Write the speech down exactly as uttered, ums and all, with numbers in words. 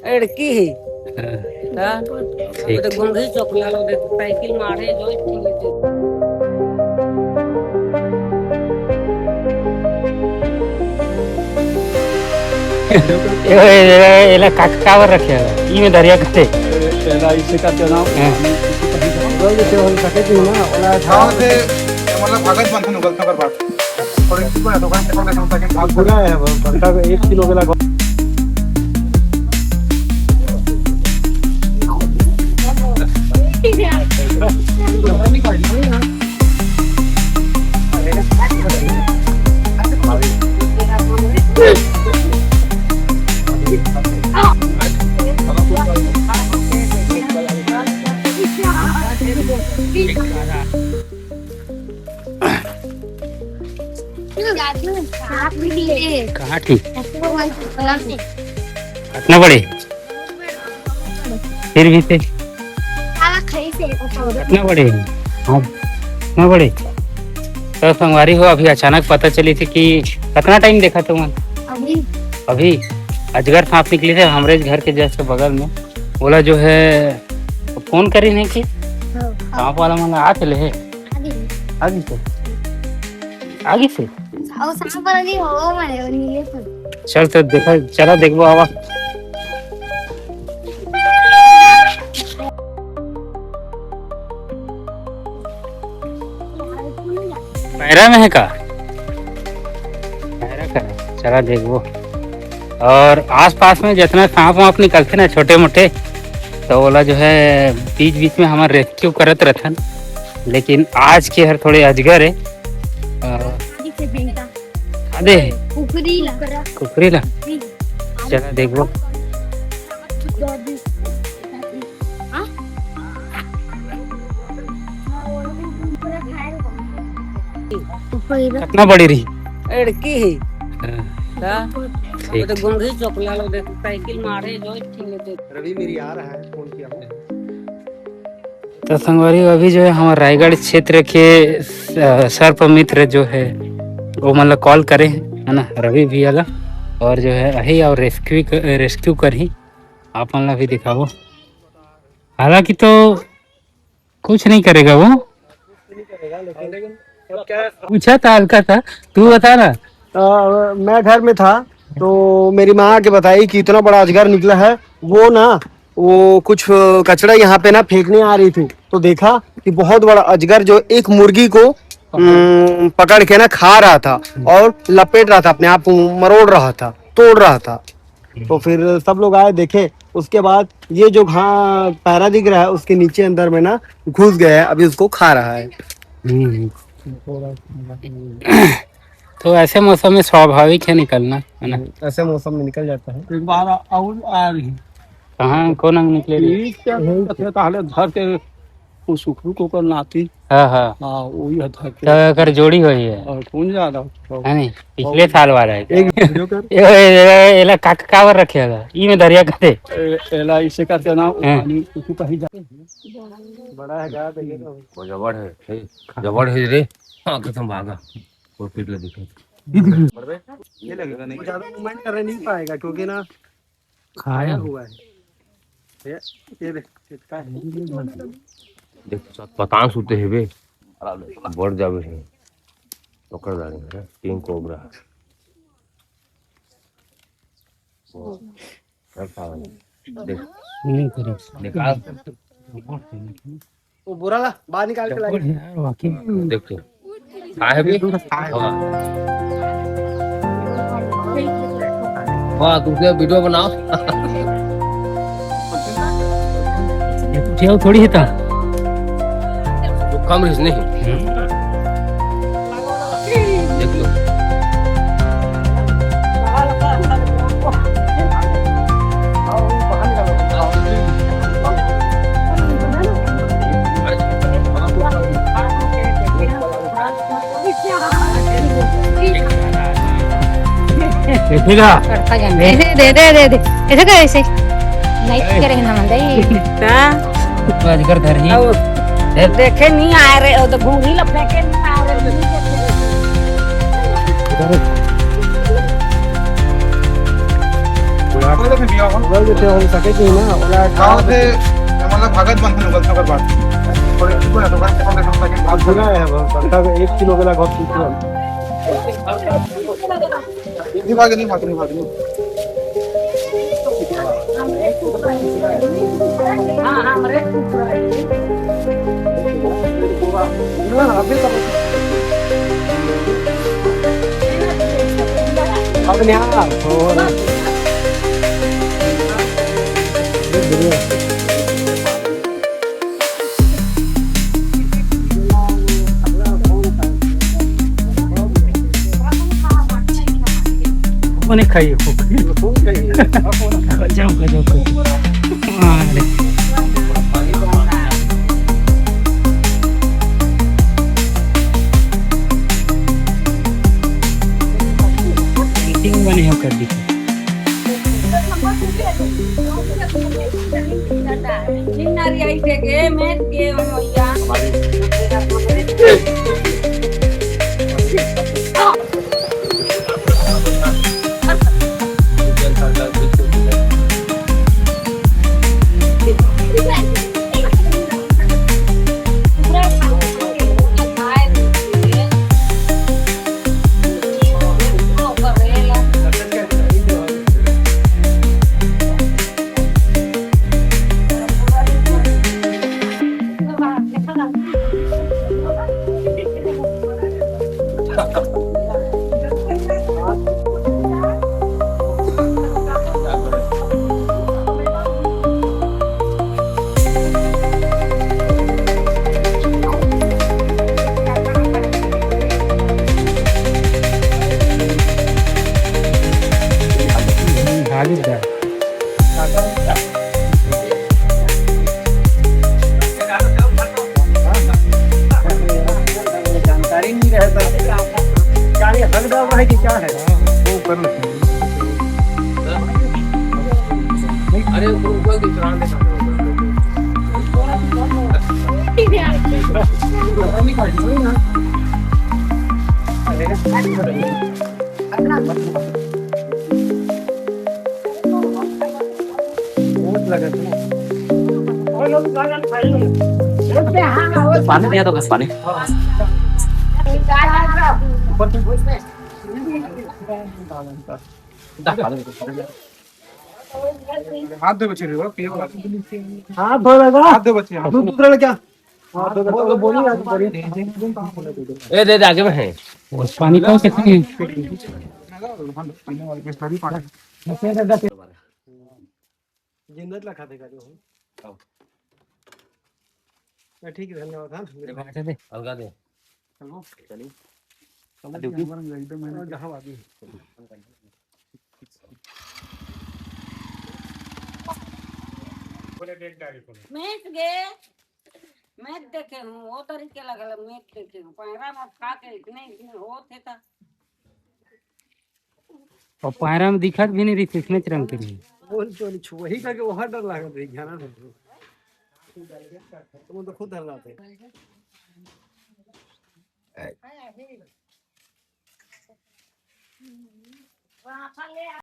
एड़की ही। हाँ। हाँ? ठीक। वो तो गोंगही चौक ला लो, देख, साइकिल मारे जो। ए, ए, ए, एला का, काबर रखे हवे? ई में दरिया कथे। एला इसे का नाम? हाँ। गूगल से हम सके कि ना, ओला हाँ, से, मतलब, भगत बनथे न, गलत कर बात। और एक चीज बना दो, भाई, सेकंड में समझता कि आप बुरा है, वो बंदा को एक किलो के लगा। कहाँ थी? इतना बड़े, फिर भी थे। इतना बड़े, हाँ, इतना बड़े। तो संगवारी हो, अभी अचानक पता चली थी कि कितना टाइम देखा तुमन? अभी। अभी अजगर सांप निकली थे हमरे घर के जस्ट बगल में। बोला जो है, फोन करी नहीं कि हाँ। सांप वाला मन आके ले है। आगे। आगे से। आगे से। अउ सांप वाला नहीं हो, मारे वो नीले फूल। चल तो देखा, चला देखबो, आवा। पैरा में है का? पैरा का है। चला देखबो। और आसपास में जितना सांप वाप निकलथे ना छोटे मोटे, तो ओला जो है बीच बीच में हमर रेस्क्यू करत रहथन, लेकिन आज के हर थोड़े अजगर है। अ, आगे से बेटा। आगे? कुकरी ला। कुकरी ला? कुकरी। चला देखबो। हाँ? कितना बड़ी रही? एड़की ही। हाँ। हाँ? ठीक। वो तो गोंगही चौक ला लो, देख, साइकिल मारे जो छीन लेते। रवि मेरी आ रहा है, फोन किया हूँ। तो संगवारी, अभी जो है हमर रायगढ़ क्षेत्र के, अ, सर्प मित्र जो है, वो मतलब कॉल करे हैं, है ना, रवि भैया ला, और जो है अही और रेस्क्यू क-, रेस्क्यू करही, आप मन ला भी दिखाबो। हालांकि तो कुछ नहीं करेगा वो। पूछा था, हल्का था, तू बता ना। अ, मैं घर में था, तो मेरी माँ आके बताई कि इतना बड़ा अजगर निकला है। वो ना, वो कुछ कचड़ा यहाँ पे ना फेंकने आ रही थी, तो देखा कि बहुत बड़ा अजगर जो एक मुर्गी को, हम्म, पकड़ के ना खा रहा था और लपेट रहा था, अपने आप को मरोड़ रहा था, तोड़ रहा था। तो फिर सब लोग आए, देखे। उसके बाद ये जो घा-, पैरा दिख रहा है, उसके नीचे अंदर में ना घुस गया है, अभी उसको खा रहा है। हम्म। तो ऐसे मौसम में स्वाभाविक है निकलना, है ना? हम्म, ऐसे मौसम में निकल जाता है। एक बार आ-, और आ रही। कहाँ, कौन अंग निकले रही? यही क्या यही कहते हैं, ताले धर के वो सुखरू को कर नाती। हाँ, हाँ। हाँ, वही है धर के। तो एकर जोड़ी होई है। और कौन ज्यादा? है नहीं? पिछले साल वाला है। एक वीडियो कर। ए, ए, ए, एला का, काबर रखे हला? ई में दरिया कथे। ए, एला इसे करके ना, हाँ। पानी कुछ कहीं जा। बड़ा है, गा देंगे तो। वो जबड़ है, हे, जबड़ है रे। हाँ, कसम भागा। और पीट ले दिखे। ये लगेगा नहीं। ज्यादा मूवमेंट करने नहीं पाएगा, क्योंकि ना खाया हुआ है। ये, ये देख, चिपका है। देख, साथ पतांस होते हैं बे। बढ़ जावे है। पकड़ डाले हैं, किंग कोबरा। वो, सब खा रहे हैं। देख, नहीं करी। निकाल। वो बोरा ला, बाहर निकाल के लाई। यार, वाकई। देख तो। का है बे? हाँ। वाह, तुमसे वीडियो बनाओ। ये कुछ थोड़ी है था। जो कम रिस नहीं। देख लो। देखा? दे, दे, दे, दे, दे। ऐसे कर, ऐसे। नहीं करे ना, हम दे। का? तो अजगर धर ही। और दे। देखे नहीं आ रहे, वो तो घूंघी लपेटे नहीं आ रहे। बोल देथे भैया, बोल देथे, हो सके कि ना, ओला गाँव से, मतलब, भगत बनथे लोकल से ओकर बाद। और एक चीज को ना, तो भाई, कौन देखा था कि आप बुला है, वो बड़का एक किलो वाला बहुत पीछे। नहीं भागे, नहीं भागे, नहीं भागे, नहीं। कोने खाई हो? जाओ, जाओ, जाओ। अरे। Editing बने हो कर दी। जानकारी नहीं रहता, क्या ये हर गाँव है कि क्या है? वो ऊपर में। अरे, ऊपर, ऊपर की चढ़ान देखा। पानी दिया तो बस पानी। हाथ दे बच्चे रे, पिए वाला। हाथ धो लगा। हाथ दे बच्चे, हाथ। दूसरा लड़का। हाथ धो लगा। बोलिए, आप बोलिए। ए, दे, दे, आगे में है। पानी कौन से? जिंदा ला खाते का जो हो। हाँ। मैं ठीक है, धन्यवाद, हाँ। ये बात है, दे, अलगा दे। चलो। चलिए। चलो, ड्यूटी। हमारा एकदम है। जहाँ बाकी। मैं गए, मैं देखे हूँ, वो तरीके लगल, मैं देखे हूँ, पैरा में खा के इतने, इतने होत हे था। अउ पैरा में दिखत भी नहीं रहिस, इसने रंग के रहिस। बोल तो नहीं छुआ ही करके वहाँ डर लागत रही, ध्यान से। तुम तो खुद डर लाते।